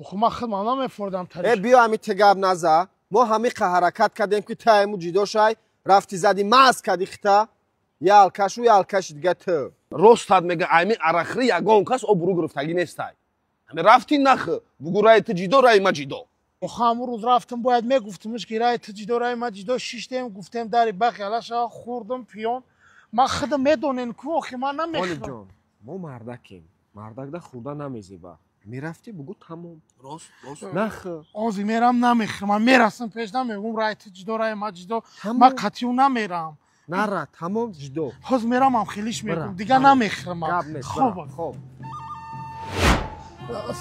Охи ман худмам намефурдам. Э, биё ҳами ту гап наза. Мо ҳамиқа ҳаракат кардем ки ту айму ҷидо шай, рафти зади маз кади хита. Я алкашу, я алкаши дига ту. Ростат мега, айми арахри ягон кас обрӯ гирифтагӣ нестай. Ҳами рафти нахы, бугу раи ту ҷидо, раи ма ҷидо. Охи ҳамун рӯз рафтам, бояд мегуфтимш ки раи ту ҷидо, раи ма ҷидо. Шиштем, гуфтем дари бақи алаша хӯрдам пиён. Ман худам медонем ку, охи ман намехӯрам. Ғолибҷон, мо мардакем. Мардакда хӯрда намезеба. Мерафтӣ бугу тамом. Рост, рост. Нахы. Ози мерам намехӯрам. Ман мерасам пеш, намегум раи ту ҷидо, раи ма ҷидо. Ман қатъию намерам. Нара, тамом ҷидо. Ҳоз мерам ам хелиш мегум, дига намехӯрам. Гап нест. Хоб. Хоб.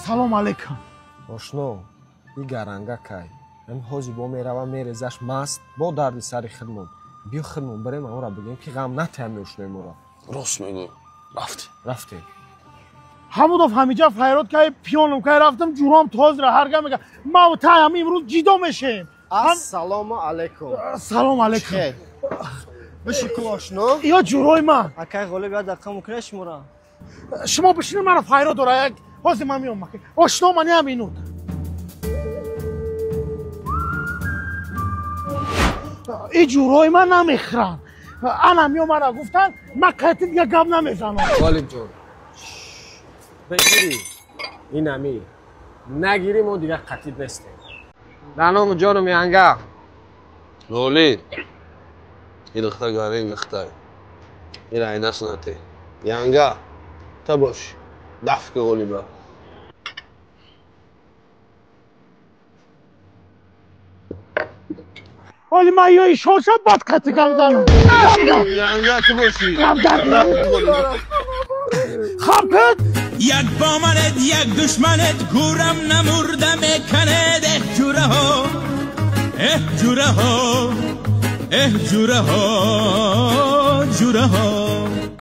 Салом алейкум. Ошно, и гаранга кай. Ҳам ҳози бо мерава мерезаш маст, бо дарди сари хидмон. Биё хидмон бирем, амора бигем ки ғам натаям ошнои моро. Рост мегӯ. Рафтем. Рафтем. Ҳамудов ҳамиҷа файрод кай пиёнум кай рафтам, ҷуром тозра ҳарга мега ма таям имрӯз ҷидо мешем. Ассалому алайкум. Салом алайкум. Биши ку ошно. Ё ҷурои ман. Акай Ғолиб, як дақиқа мумкин шуморо? Шумо бишинед, маро файрод дора як ҳозир ман меом. Ошно ман ям минут. И ҷурои ман намехӯранд. Ана мео мара гуфтанд, ман қайти дига гап намезанам. Ғолибҷон, бигирӣ инами, нагирӣ мо дига қатиб нестем. Дар ному ҷону миянга. Ғолиб, ин духта гарин духта. Ира айнас нате. Янга, та бош. Даф ки Ғолиба. Оли ман ё ишон шад бад қати гап занам. Янга, ту бошӣ. Хапет. Як бо манед, як душманед, гӯрам намурда меканед. Эҳ ҷураҳо, эҳ ҷураҳо, эҳ ҷураҳо, ҷураҳо.